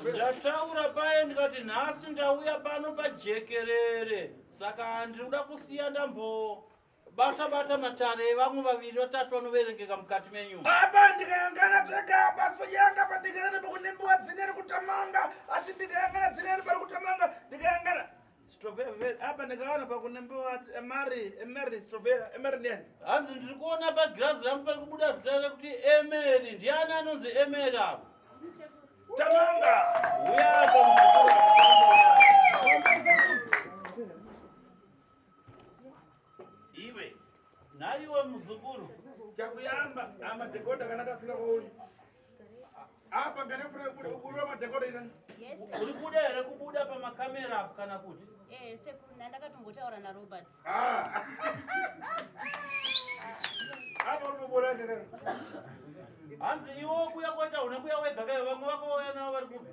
Ndataura paye ndikati nhasi ndauya pano pajekerere, saka ndiri kuda kusiya ndambo bata bata matare evamwe vaviri vatatu vanoverengeka mukati menyu. Apa ndikayangana tsvega pasi panyanga pandikayangana pakunembiwa dzine rekutamanga asi ndikayangana dzine ri pari kutamanga ndikayangana strovere apa ndikaona pakunembiwa emari emeri strovere emeri ndiani? Hanzi ndiri kuona pagirazi rangu pari kubuda zita rekuti Emeri. Ndiani anonzi Emeri apa? Tamanga. Uya apa muzukuru. Iwe. Nhaiwe muzukuru. Chakuyamba amadekoda kana tafika kwauri. Apa nganefuna kubuda kubuda madekoda ina. Yes. Uri kuda here kubuda pamakamera apo kana kuti? Eh, sekuru ndakatombotaura na Robert. Ah. Apa uri kubuda ndere. Hanzi iwe kuya kwaita una kuya wega kai vamwe vako vauya navo vari kupi?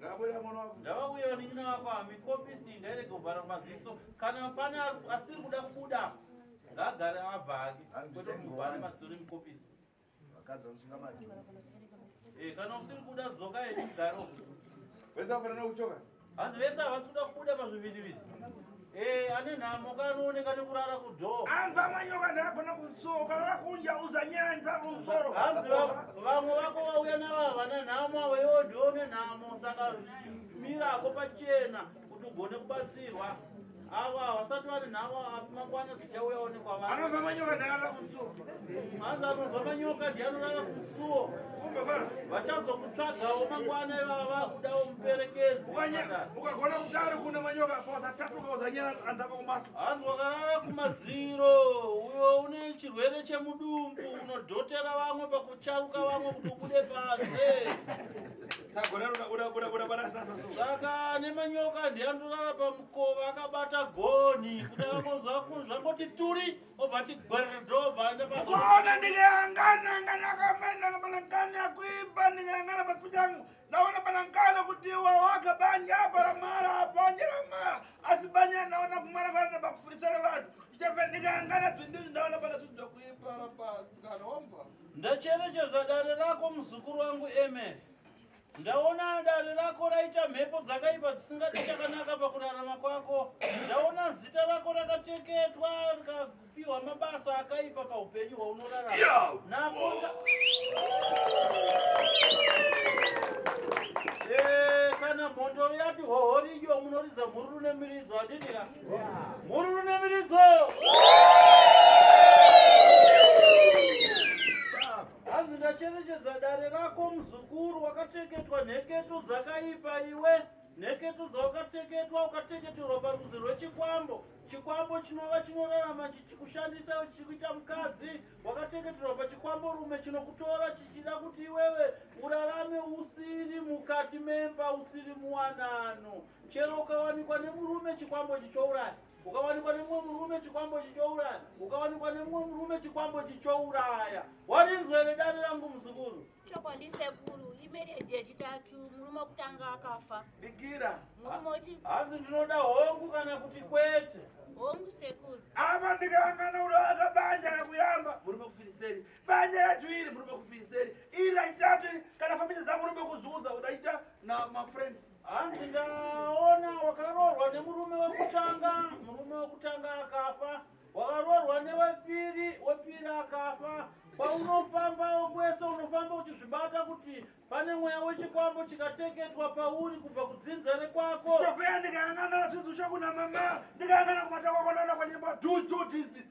Ngabuda mwana wako. Ndavauya vanin'ina vako amikopisi ngairege kuvhara maziso kana pane asiri kuda kubuda ngaagare abva hake kwete kumuvhara maziso nemikopisi. Vakadzi vanosunga madhuku. Eh, kana usiri kuda dzoka yechigaro. Vese vafanira kuchoka. Hanzi vese havasi kuda kubuda pazviviriviri. Eh, ane nhamo kanooneka nekurara kudhoo. Amva manyoka ndakagona kusuka ukarara kunja uzanyanza kumusoro. Hanzi vamwe vako vauya navo havana nhamo avo iwe ndiwe une nhamo saka mirako pachena kuti ugone kubatsirwa. Avo havasati vane nhamo asi mangwana dzichauyawo nekwavari. Anobva manyoka ndakarara kumusuo. Hanzi anobva manyoka ndiye anorara kumusuo. Vachazokutsvagawo mangwana ivava vakudawo muperekedzi. Ukagona kutaura kuna manyoka posa tatu kauzanyana anzako kumaso. Hanzi wakarara kumadziro uyo une chirwere chemudumbu unodhotera vamwe pakucharuka vamwe kuti ubude panze. Saka nemanyoka ndiye anorara pamukova akabata gonhi kuti akangonzwa zvangoti turi obva ti gwerdo obva aenda pa Ukaona ndikayangana nganakamenda panangana kuimba ndikayangana pasi pachangu ndaona panangana kuti wawaka banja apa ramara banja ramara asi banja ndaona kumara kana pakufurisana vanhu chitapa ndikayangana dzindizvi ndaona pana zvinhu zvakuimba rapatsikana wamva. Ndacherechedza dare rako muzukuru wangu Emeri. Ndaona dare rako raita mhepo dzakaipa dzisingadi chakanaka pakurarama kwako. Ndaona zita rako rakateketwa rikapiwa mabasa akaipa paupenyu hwaunorarama. Napo kana mhondoro yati hohoriyo munoridza mhururu nemiridzo handiti ka? Mhururu nemiridzo! Hanzi ndacherechedza dare rako muzukuru wakateketwa nheketo dzakaipa iwe nheketo dzawakateketwa ukateketerwa parudzi rwechikwambo chikwambo chinova chinorarama chichikushandisa chichikuita mukadzi wakateketerwa pachikwambo rume chinokutora chichida kuti iwewe urarame usiri mukati memba usiri muwanano chero ukawanikwa nemurume chikwambo chichouraya ukawanikwa nemumwe murume chikwambo chichouraya ukawanikwa nemumwe murume chikwambo chichouraya warinzwa here dare rangu muzukuru? Chokwadi sekuru, imereji yechitatu murume wekutanga akafa. Bikira. Murume wechi Hanzi ndinoda hongu kana kuti kwete. Hongu sekuru. Apa ndikangana ulo akabanja kakuyamba murume kufiriseri banja rachiviri murume kufiriseri iri rachitatu kana famili dzangu murume kuzuza udaita na mafriend. Hanzi ndaona wakaroorwa nemurume wekutanga, murume wekutanga akafa, wakaroorwa newepiri, wepiri akafa. Paunofambawo kwese unofamba uchizvibata kuti pane mweya wechikwambo chikateketwa pauri kubva kudzinza rekwako. Sofia ndikayangana na chinhu kuna mama, ndikayangana kumata kwako ndaona kwanyemba do do this this.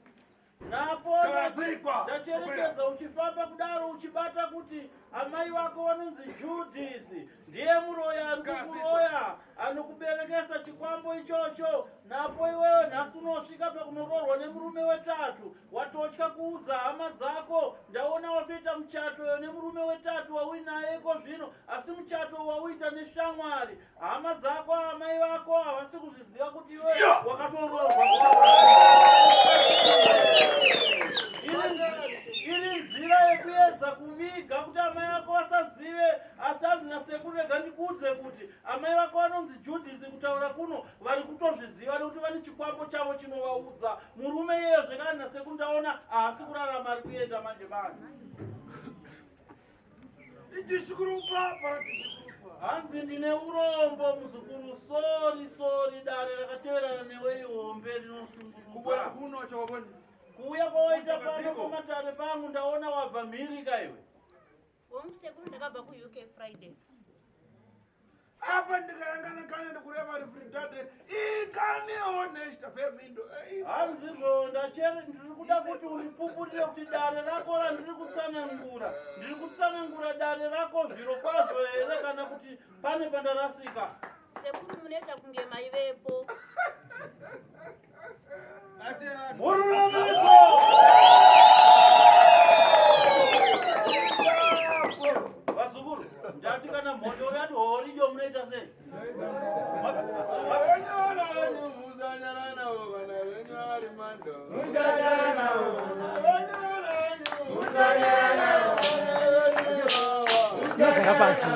Napo Gadzikwa. ndacherechedza uchifamba kudaro uchibata kuti amai vako vanonzi Judith ndiye muroyi ari kukuroya anokuberekesa chikwambo ichocho. Napo iwewe nhasi unosvika pakunoroorwa nemurume wetatu watotya kuudza hama dzako. Ndaona watoita muchato nemurume wetatu wauinaye iko zvino, asi muchato wauita neshamwari. Hama dzako amai vako havasi kuzviziva kuti iwe wakatoroorwa. Iri nzira yekuedza kuviga kuti amai vako vasazive, asi hanzi nasekuru rega ndikuudze kuti amai vako vanonzi Judith kutaura kuno vari kutozviziva nekuti vane chikwambo chavo chinovaudza. Murume iyeyo zvekare nasekuru ndaona haasi kurarama ari kuenda manje manje. Itishikurupa paratishikurupa. Hanzi ndine urombo muzukuru, sori sori, dare rakateverana newe ihombe Kubuya rinoshungurudza. kuno chawabona. Kuuya kwawaita pano pamatare pangu ndaona wabva mhiri kaiwe. Hongu sekuru, ndakabva kuUK Friday. Apa ndikayangana kana ndikureva refridade ikaneonechitafemindo. Hanzi zvo ndachere ndiri kuda kuti undipupurire kuti dare rako randiri kutsanangura, ndiri kutsanangura dare rako zviro kwazvo here kana kuti pane pandarasika. Sekuru, munoita kunge maivepo. Mururamiso! Vazukuru, ndati kana mhondoro yati horijo munoita sei? Unogara pasi.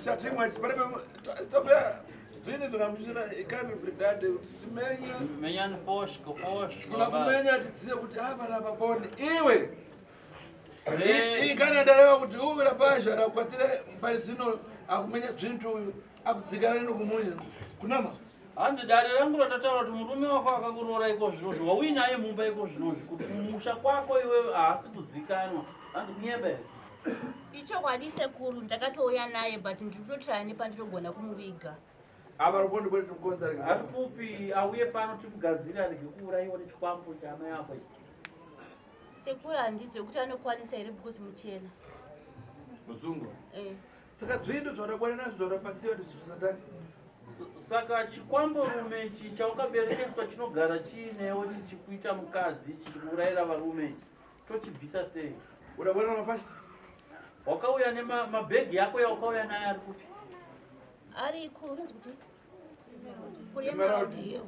Chatimwa paripe zvini zvingamuchira ikani fridade kuti timenye. Menyani foshko foshko. Tifuna kumenya tidziye kuti apa napa poni iwe. Ikana ndareva kuti uvira pasho adakukwatira pari zvino akumenya zvintu uyu akudzikana nokumunya kunama. Hanzi dare rangu randataura kuti murume wako akakuroora iko zvinozvi, wauinaye mumba iko zvinozvi, kuti kumusha kwako iwewe haasi kuzikanwa, hanzi kunyeba here? Ichokwadi sekuru, ndakatouya naye but ndiri kutotraya nepandinogona kumuviga. Apa rupondi kwete tikukonza. Ari kupi? Auye pano timugadzire arege kuurayiwa nechikwambo chaamai ako ichi. Sekuru, handizivi kuti anokwanisa here because muchena. Muzungu. Eh. Saka zvintu zvadakwana nazvo zvadapasiwa ndizvo. Saka chikwamborume ichi chaukaberekeswa chinogara chiinewo chichikuita mukadzi, chichikuurayira varume ichi, tochibvisa sei? Udabona mapasi. Wakauya nemabhegi yako yawakauya nayo ari kupi? Ari kunonzi kuti kuEmerald Hill.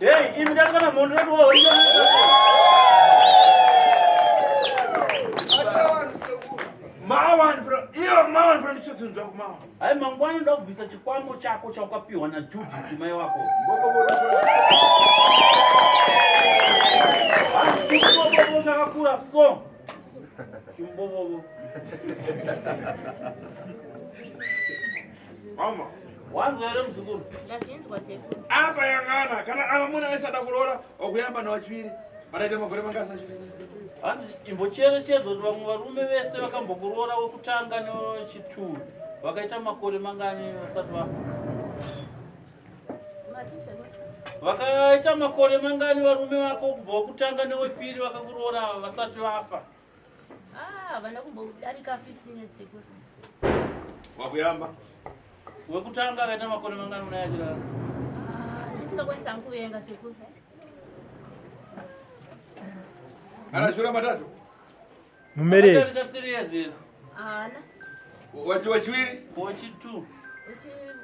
Hei, imi ndati kana mhondo rati wahoriyo. Mawa mawa ndifuna ndichozvinhu zvako mawa. Hai, mangwana ndoda kubvisa chikwambo chako chaukapiwa naJudith mai wako. Hanzi chimbobobo chakakura so chimbobobo. Mama. Wanzwa here muzukuru? Ndazvinzwa sekuru. Apa yangana kana ava munhu wese ada kuroora okuyamba nawachiviri adaita makore mangasi achifisa. Hanzi imbocherechedza kuti vamwe varume vese vakambokuroora wekutanga newechituru vakaita makore mangani vasati vafa? Mati sekuru? Vakaita makore mangani varume vako kubva wekutanga newepiri vakakuroora vasati vafa? Ah, havana kumbodarika 15 years sekuru. Wakuyamba. Wekutanga akaita makore mangani unayachirara? Ah, ndisingakwanisi hangu kuverenga sekuru. Ana shura matatu. Mumereki. Akadarika 3 years here? Haana. Wachiwiri. Wechi2?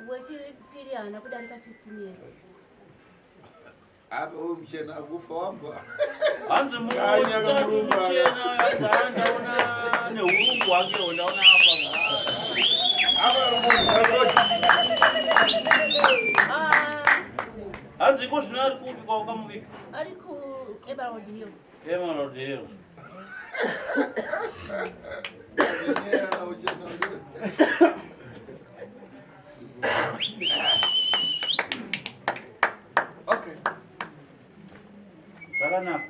Wechipiri haana kudarika 15 years. Apa uyu muchena akufa wamba. Hanzi Kanya muwechitatu kamurungu aka. muchena, hanzi haa ndaona neurungu hwakeho, ndaona afa. Apa rumunhu. Ah, Hanzi iko zvino ari kupi kwaukamuviga? Ari kuEmerald Hill. Emerald Hill. Okay. Zvakanaka.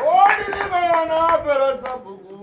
Oni vana pera sabhuku.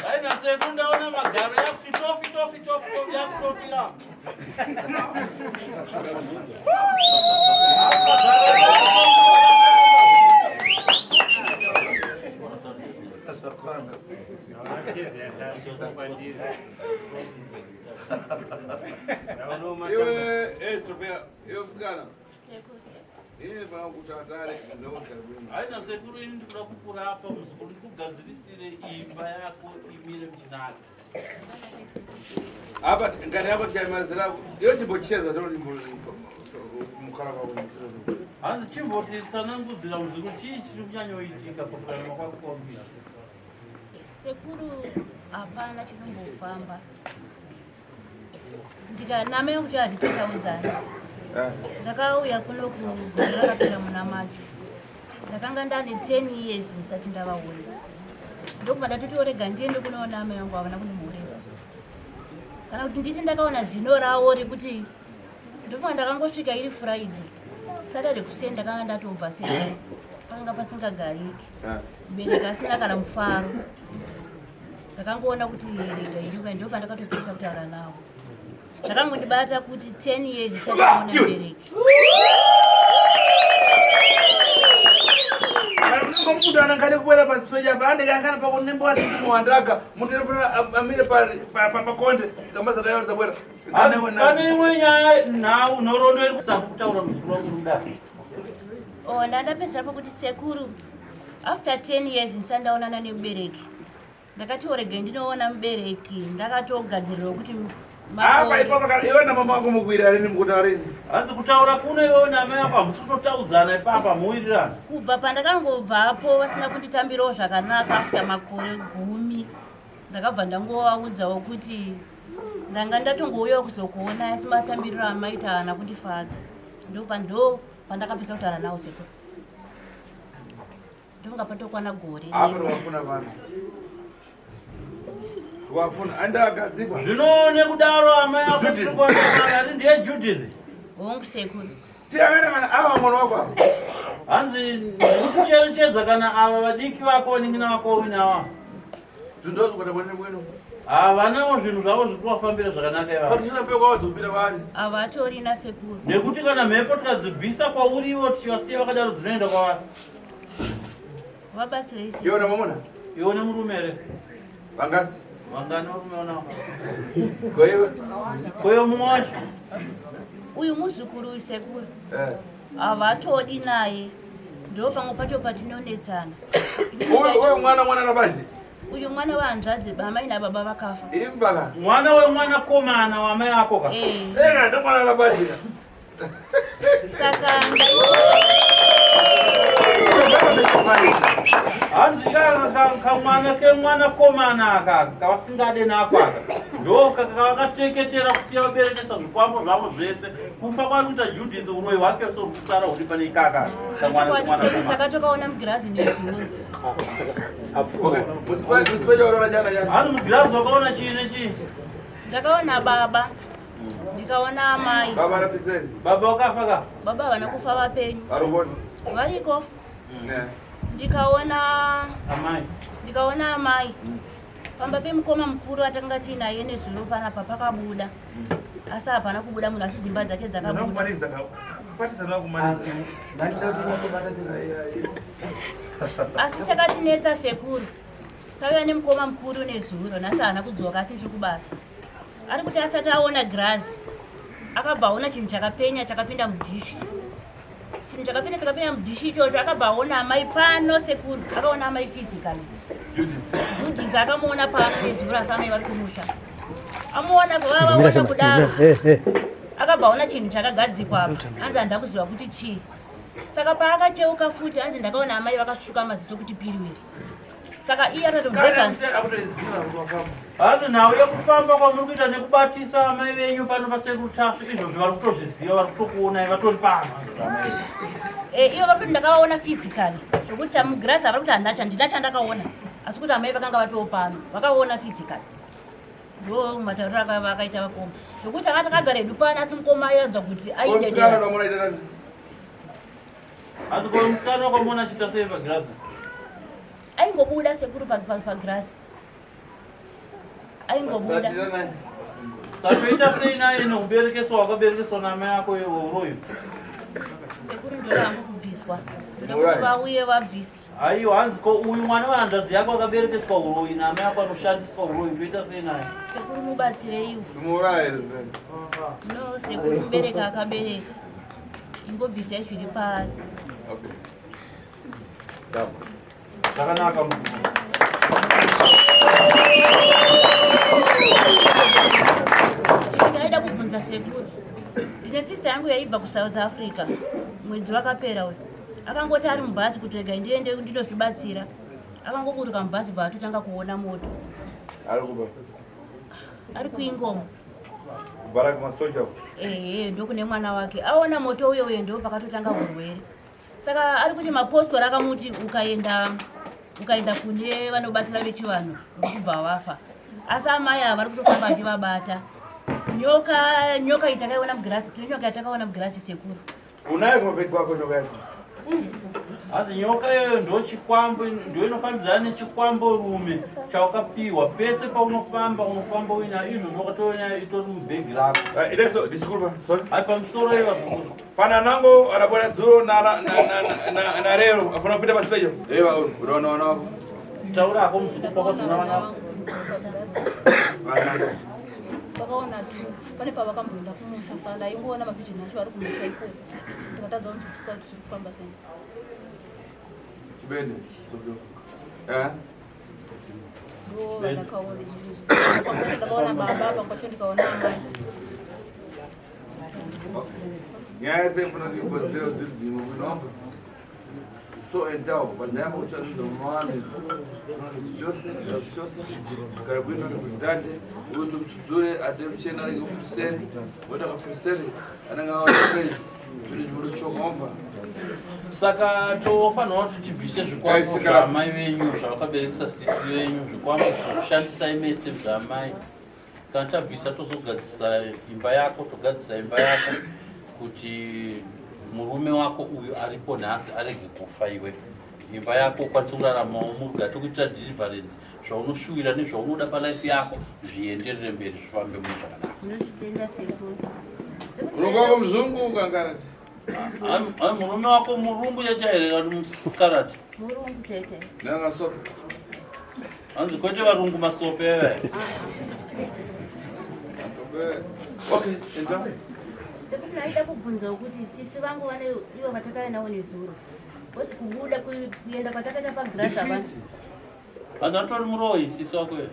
Aina sekunda ona magaro yakuti tofi tofi tofi tofi yakutofira. Iwe, eh, Topea, iwe msikana. Ini pana kuti atare Aina sekuru ini ndikuda kukurapa muzukuru ndikugadzirisire imba yako imire muchinaka. Apa ngati yako tichaimazira iwe chimbocheza toti mukara kwako. Hanzi chimbotitsanangudzira muzukuru chii chiri kunyanyoitika pakurarama kwako kwambira. Sekuru, hapana chinombofamba. Ndikanama yangu kuti hatitotaudzana. Ndakauya kuno kugore rakapera muna March. Ndakanga ndane 10 years ndisati ndavaona. Ndokubva ndatotorega ndiende kunoona amai vangu, havana kundimhoresa. Kana kuti nditi ndakaona zino ravo rekuti ndofunga ndakangosvika iri Friday. Saturday kuseni ndakanga ndatobva sekuru. Pakanga pasingagariki. Mubereki asina kana mufaro. Ndakangoona kuti rega iri ndo pandakatopisa kutaura navo. Zvakangondibata kuti 10 years isati ndaona mubereki. Unongo munhu anangane kubwera pasi peja pa andikangana pakunembo atisi muwandaga munhu anofanira amire pakonde kamaza tayo zabwera. Pane imwe nyaya nhau nhoroondo iri kusakutaura muzukuru wangu kudaro. Oh, ndandapedzera pakuti sekuru after 10 years ndisati ndaonana nemubereki ndakati oregai ndinoona mubereki ndakatogadzirirwa kuti Apa ipapo kana iwe namama wako mukuwirira rini mukutaura rini? Hanzi kutaura kuno iwewe namai ako hamusi kutotaudzana ipapa muwirirana. Kubva pandakangobvapo vasina kunditambirawo zvakanaka after makore gumi ndakabva ndangovaudzawo kuti ndanga ndatongouyawo kuzokuona asi matambiriro amaita haana kundifadza ndo pandakapisa kutaura nawo sekuru. Ndonga patokwana gore. Apa wafuna vana. Wafuna anda agadzikwa. Zvino nekudaro amai ako tiri kuona ari ndiye Judith. Hongu sekuru. Tiyangana kana ava mwana wako ava. Hanzi ndikucherechedza kana ava vadiki vako vanin'ina vako uinawa. Zvindozi kuita bwene bwino. Havanawo zvinhu zvavo zviri kuvafambira zvakanaka ivavo. Patisina peko wadzopira vari. Havatorina sekuru. Nekuti kana mhepo tikadzibvisa kwauri ivo tichivasiya vakadaro dzinoenda kwavari. Vabatsirei sekuru. Iwe namamuna? Iwe nemurume here? Vangasi. Vangani varume vanavo? Koiwe. Koiwe mumwe wacho? Uyu muzukuru uyu sekuru. Eh. Havatodi naye. Ndo pamwe pacho patinonetsana. Uyu mwana mwana nabazi. Uyu mwana wehanzvadzi amai nababa vakafa. Imbaka. Mwana wemwanakomana wamai ako ka? Eh. Ega ndo mwana nabazi. Saka hanzi kamwana kemwanakomana aka kavasingade nako aka ndo kavakateketera kusiya vaberekesa zvikwambo zvavo zvese kufa kwari kuita Judith uroyi hwake so kusara huri pane ikaka kamwana kemwanakomana takatokaona mugirazi nezuro. Hanzi mugirazi wakaona chii nechii? Ndakaona baba ndikaona amai. Baba rafitseni. Baba wakafa ka? Baba havana kufa vapenyu. Varikoni? Variko. Ndikaona amai. Ndikaona amai. Pamba pemukoma mukuru atakanga tiinaye nezuro panapa pakabuda. Asi hapana kubuda munhu asi dzimba dzake dzakabuda. Asi chakatinetsa sekuru. Tauya nemukoma mukuru nezuro nhasi haana kudzoka ati ndiri kubasa. Ari kuti asati aona girazi akabva aona chinhu chakapenya chakapinda mudhishi. Chinhu chakapinda chakapenya mudhishi ichocho akabva aona amai pano sekuru akaona amai physically. Judith akamuona pano nezuro asi amai vari kumusha. Amuona vavaona kudaro akabva aona chinhu chakagadzikwa apa hanzi handida kuziva kuti chii. Saka paakacheuka futi hanzi ndakaona amai vakasvuka maziso kuti piriwiri. Saka iye anotomubvesa Hanzi nhau yekufamba kwamuri kuita nekubatisa amai venyu pano pasekuru Tasvu izvozvo vari kutozviziva vari kutokuonai vatori pano. Iyo vari kuti ndakavaona physically zvokuti chamugirazi avari kuti handina chandina chandakaona asi kuti amai vakanga vatoo pano vakaona physically. Ndo matauriro vakaita vakoma zvokuti tanga takagara hedu pano asi mukoma airatidza kuti aidedera. Hanzi ko musikana wakamuona achiita sei pagirazi? Aingobuda sekuru pagirazi. Aingobuda. Satoita sei naye nokuberekeswa wakaberekeswa namai ako uroyi? Sekuru ndoda hangu kubviswa. Ndoda kuti vauye vabvise. Aiwa hanzi ko uyu mwana wehanzvadzi yako akaberekeswa uroyi namai ako anoshandiswa uroyi ndoita sei naye? Sekuru mubatsireiwo. No sekuru mubereka akabereka. Ingobvisai zviri paari. Okay. Zvakanaka muzukuru. Ndaida kubvunza sekuru. Ndine sister yangu yaibva kuSouth Africa mwedzi wakapera uyu. Akangoti ari mubhazi kuti regai ndiende ndinozvibatsira. Akangoburuka mubhazi bva atotanga kuona moto. Ari kuba. Ari kuingomo. Kubara kumasoja. Ehe, ndokune mwana wake. Aona moto uyo uyo ndo pakatotanga urwere. Saka ari kuti mapostori akamuti ukaenda ukaenda kune vanobatsira vechivanhu uri kubva wafa. Asi amai ava vari kutofamba achivabata. Nyoka nyoka iyi takaiona mugirasi, tine nyoka yatakaona mugirasi sekuru. Unayo kumabhegi kwako nyoka yacho? Hanzi nyoka iyoyo ndo chikwambo, ndo inofambidzana nechikwambo rume chawakapiwa. Pese paunofamba unofamba uina izvozvo wakatoona itori mubhegi rako. Eh, Ileso, disculpa, sorry. Hai pamusoro iye vazukuru. Pana nango anabona dzuro na na na na na rero afuna kupita pasi pejo. Reva unaona wana wako. Taura hako muzukuru kwakazona vana vako. Vana. Vakaona tu pane pavakamboenda kumusha saka ndaingoona mapijini acho vari kumusha ikoko ndikatadza kunzwisisa kuti zviri kufamba sei. Chibende. Sobjo. Eh? Ndo vandakaona izvozvo. Pamwe pacho ndakaona baba pamwe pacho ndikaona amai. Nyaya yese ifuna kuikonzera kuti dzimwe kunomva. So endawo panzayamba kutsvanidza mawani chose chose kana kuino kutande uyu ndimutsudzure ate muchena anenge kufuriseri wota kafuriseri anenge aona fresh zvino zvinochoka omva. Saka tofanirwa kuti tibvise zvikwambo zvaamai venyu zvavakaberekesa sisi venyu, zvikwambo zvokushandisai mese zvaamai. Kana tabvisa tozogadzisa imba yako, togadzisa imba yako kuti murume wako uyu aripo nhasi arege kufa iwe. Imba yako ukwanise kuraramawo murugare, tokuitira deliverance, zvaunoshuwira nezvaunoda palife yako zvienderere mberi zvifambe mune zvakanaka. Ndozvitenda sekuru. Murume wako muzungu kangarati? Murume wako murungu chachaire kana musikarati? Murungu chete. Nanga sope. Hanzi kwete varungu masope eve. Okay, enda. Sekuru ndaida kubvunzawo kuti sisi vangu vane ivo vatakauya navo nezuro. Voti kubuda kuenda kwatakaita pagrass havana. Hanzi atori muroyi sisi wako iwe.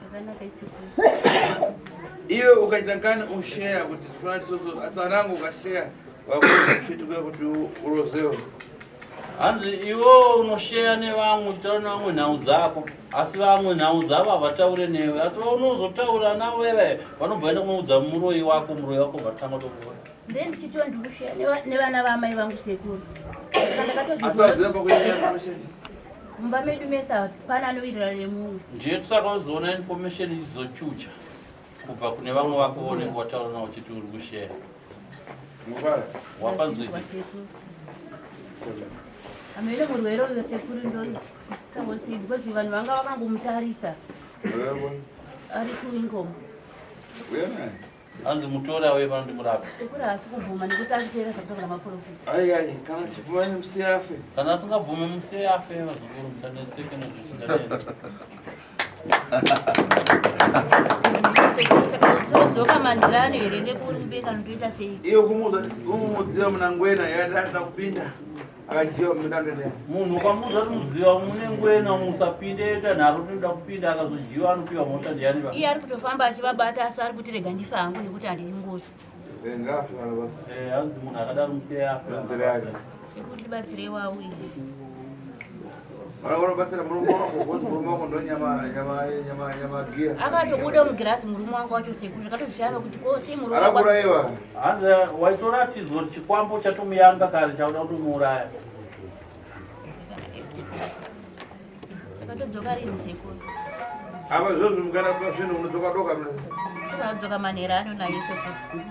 Zvakanaka isekuru. Iwe ukaita kani ushare kuti tifana tisoso asanangu ukashare wakufitukira kuti urozewo. Hanzi iwe unosheya nevamwe uchitaura nevamwe nhau dzako asi vamwe nhau dzavo havataure newe asi vaunozotaura navo veve vanobva vaenda kunoudza muroyi wako muroyi wako vatanga tokuona. Then ndichitiwa ndikusheya nevana vamai vangu sekuru. Saka ndakatozviona. Asi vaziva pakuenda information. Mumba medu mese hapana anowirirana nemumwe. Ndiye saka uzoona information ichizochucha kubva kune vamwe vako vonenge wataura navo uchiti uri kusheya. Wapanzwisisa. Amene murwere uyo sekuru ndotaosi because vanhu vanga vakangomutarisa ari kuingomo. Hanzi mutore auye pano ndimurape. Sekuru haasi kubvuma nekuti ari kuteerera zvakutaura namaprofita. Ai ai kana achibvuma nemusiye afe. Kana asingabvume musiye afe vazukuru musanetseke nezvisinganetsi. Sekuru saka todzoka mandirano here nekurube kana toita sei? Iye kumuudza umudziva muna ngwena yandada kupinda akajiwa muna ngwena. Munhu ukamuudza kuti mudziva mune ngwena musapinde yoita nharo tinoda kupinda akazojiwa anopiwa mhosva ndiani va? Iye ari kutofamba achivabata asi ari kuti rega ndife hangu nekuti handidi ngozi. Ngafe kana basi. Hanzi munhu akadaro musiye afe. Nzira yake. Sekuru tibatsirei wauye. Vanobatsira murume wako because murume wako ndo nyama nyama nyama nyama gia. Akatobuda mugirazi murume wangu wacho sekuru zvakatozvishama kuti ko sei murume wangu Arakuraiwa. Hanzi waitoratidzwa kuti chikwambo chatomuyanga kare chauda kutomuuraya. Saka todzoka rini sekuru? Apa zvozvo mukana kwa zvinhu unodzoka doka mna. Tokadzoka manhero ano naye sekuru.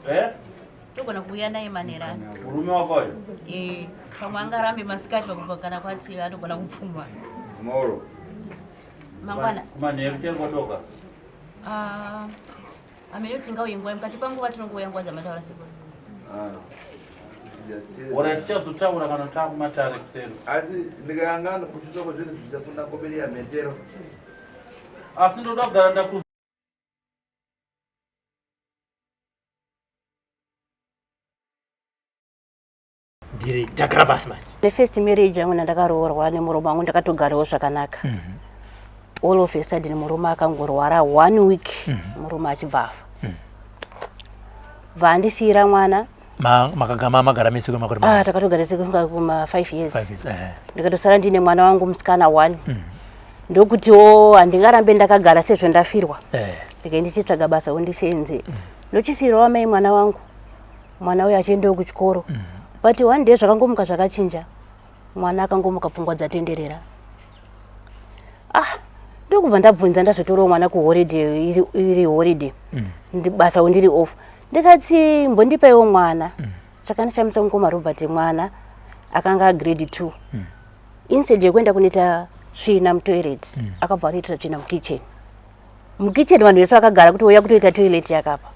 Eh? Togona kuuya naye manhero ano. Murume wako uyo? Eh, pamwe angarambe masikati pamwe kana kwati anogona kupfuma. Tomorrow. Mangwana. Kumanheru chengodoka. Ah, amene tingauye nguva mukati panguva tinongouya nguva dzamataura sekuru. Ah. Ora tichazotaura kana takumatare kuseri. Asi ndikayangana kuchitwa kwezvinhu zvichafunda koberia mhetero. Asi ndoda kugara ndaku Ndiri ndagara pasi manje. Nefirst marriage yangu ndandakaroorwa nemurume wangu ndakatogarawo zvakanaka. All of a sudden murume akangorwara 1 week murume achibva afa. Bva andisiira mwana. Makagama magara mese kwemakore Ah, mangani? takatogara sekunga kuma 5 years. 5 years, eh. Ndikatosara ndine mwana wangu musikana 1. Ndokutiwo handingarambe ndakagara sezvo ndafirwa. Ndikaenda ndichitsvaga basa undisenze. Ndochisiyirawo amai mwana wangu. Mwana uyu achiendawo kuchikoro. But one day zvakangomuka zvakachinja. Mwana akangomuka pfungwa dzatenderera. Ah, ndokubva ndabvunza ndazotorawo mwana kuholiday iri holiday. Basa ndiri off. Ndikati mbondipaiwo mwana. Chakandishamisa mukoma Robert mwana. Akanga agrade 2. Instead yekuenda kunoita tsvina mutoilet, akabva anoitira tsvina mukitchen. Mukitchen vanhu vese vakagara kuti uya kutoita toilet yakapa.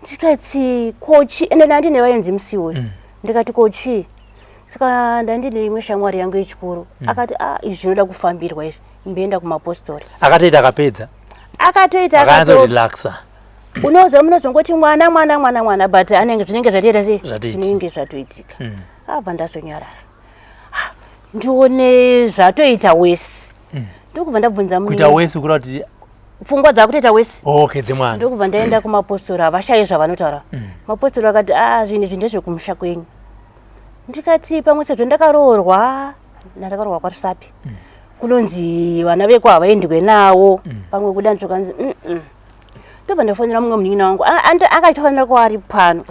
Ndikati kochi, ende ndandine vaenzi musi uyu. Ndikati kochi. Saka ndandine imwe shamwari yangu yechikoro. Akati ah, izvi zvinoda kufambirwa izvi, imboenda kumapostori. Akatoita akapedza. Akatoita akato relaxa. Unozo munozongoti mwana mwana mwana mwana, but anenge zvinenge zvatoita sei? Zvatoitika. Zvinenge zvatoitika. Abva ndazonyarara. Ah, ndione zvatoita wesi. Ndokubva ndabvunza Kuita wesi kureva kuti pfungwa dzakutoita wesi. Okay, dzemwana. Ndokubva ndaenda kumapostori, havashayi zvavanotaura. Mapostori akati ah, zvinhu izvi ndezvekumusha kwenyu. Ndikati pamwe sezvo ndakaroorwa, ndakaroorwa kwaRusape. Kunonzi vana veko havaendwe nawo. Pamwe kuda ndzokanzi Ndobva ndafonera mumwe munin'ina wangu, akatofanira kuva ari pano.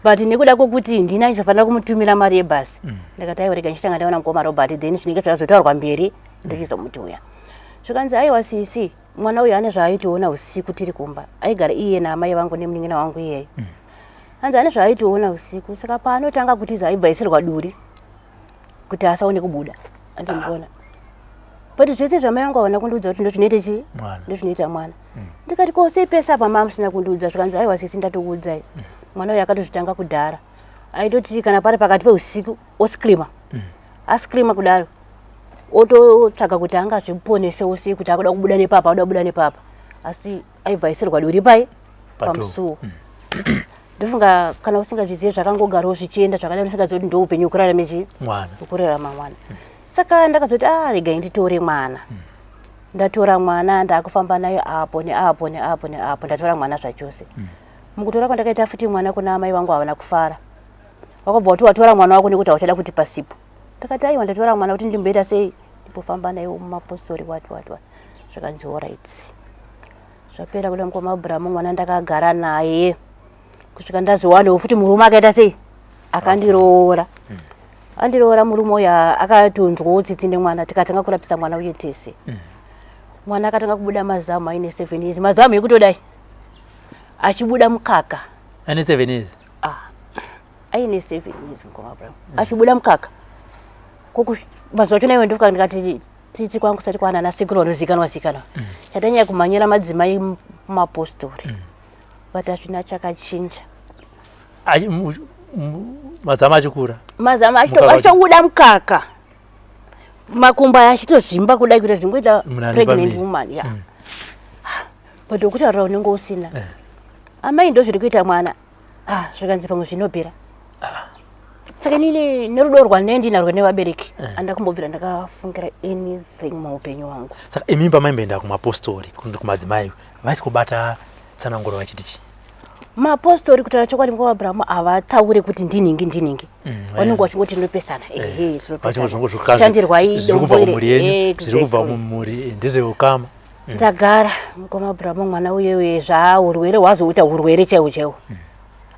But nekuda kwekuti ndini achizofanira kumutumira mari yebhasi. Ndakati aiwa, rega ndichitanga ndaona mukoma Robert, then zvinenge zvazotaurwa mberi ndochizomuti uya. Zvikanzi aiwa sisi, mwana uyu ane zvaaitoona usiku tiri kumba. Aigara iye naamai vangu nemunin'ina wangu iyeye. Hanzi ane zvaaitoona usiku, saka paanotanga kutiza aibva aisirwa duri kuti asaone kubuda. Hanzi muona. But zvese zvamai vangu havana kundiudza kuti ndozvinoita chii? Ndozvinoita mwana. Ndikati ko sei pese apa mama musina kundiudza? Zvikanzi aiwa sisi, ndatokuudzai. Mwana uyu akatozvitanga kudhara. Aitoti kana pari pakati peusiku oscreama. Ascreama kudaro ototsvaga kuti angazviponesewo sei, kuti akuda kubuda nepapa, akuda kubuda nepapa, asi aibva aisirwa duri pai pamusuwo. Ndofunga kana usingazvizive zvakangogarawo zvichienda zvakadaro, usingazivi kuti ndoupenyu hwekurarama chii, Mwana. Hwekurarama mwana. Saka ndakazoti ah, regai nditore mwana. Ndatora mwana, ndakufamba naye apo neapo neapo neapo. Ndatora mwana zvachose. Mukutora kwandakaita futi mwana kuna amai vangu havana kufara. Vakabva vati watora mwana wako nekuti hauchada kuti pasipo. Ndakati aiwa, ndatora mwana kuti ndimboita sei, ndimbofamba naye mumapostori, wati wati wati. Zvakanzi alright. Zvapera kuda mukoma Abrahamu, mwana ndakagara naye kusvika ndazowanawo futi murume akaita sei, akandiroora. Andiroora murume uyu akatonzwawo tsitsi nemwana, tikatanga kurapisa mwana uye tese. Mwana akatanga kubuda mazamu aine 7 years, mazamu ekutodai achibuda mukaka. Ane 7 years? Ah, aine 7 years mukoma Abrahamu, achibuda mukaka. Koko mazuva achona iwe ndofuka ndikati tsitsi kwangu kusati kwana nasekuru vanozikanwa zikanwa. Chatanyanya kumhanyira madzimai mumapostori, but hazvina chakachinja. Mazamu achikura. Mazamu Mukaka achitobuda mukaka, makumbo aya achitozvimba kudai, kuita zvingoita Munhu ane pregnant pamuviri. woman ya. But wekutaurira unenge usina. Amai, ndo zviri kuita mwana. Ah, zvikanzi pamwe zvinopera. Saka inini nerudo rwandinenge ndinarwo nevabereki, handina kumbobvira ndakafungira anything muupenyu hwangu. Saka imi pamaimboenda kumapostori, kumadzimai, vaisi kubata tsananguro vachiti chii? Mapostori, kutaura chokwadi mukoma Abrahamu, havataure kuti ndiningi ndiningi. Vanenge vachingoti tinopesana, ehe, tinopesana, shandirwai. Zviri kubva Dombo kumhuri yenyu, zviri kubva mumhuri, ndezveukama. Ndagara mukoma Abrahamu, mwana uye uye zvaurwere hwazoita urwere chaiwo chaiwo,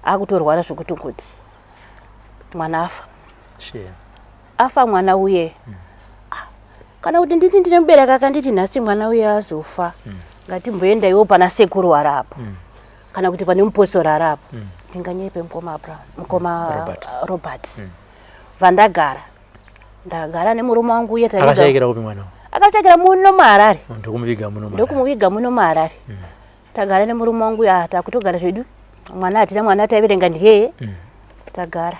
akutorwara zvekutongoti mwana afa. Shame. Afa mwana uye. Ah, kana kuti nditi ndine mubereki akanditi nhasi mwana uye azofa, ngatimboenda iwo pana sekuru arapo kana kuti pane mupostori arapo, ndinganyepe mukoma Abraham, mukoma Robert. Robert? Vandagara, ndagara nemurume wangu uye taiga. Akashayikira kupi mwana? Akashayikira muno muHarare. Ndokumuviga muno muHarare. Ndokumuviga muno muHarare. Tagara nemurume wangu ya, takutogara zvedu, mwana hatina, mwana taiverenga ndiyeye. Tagara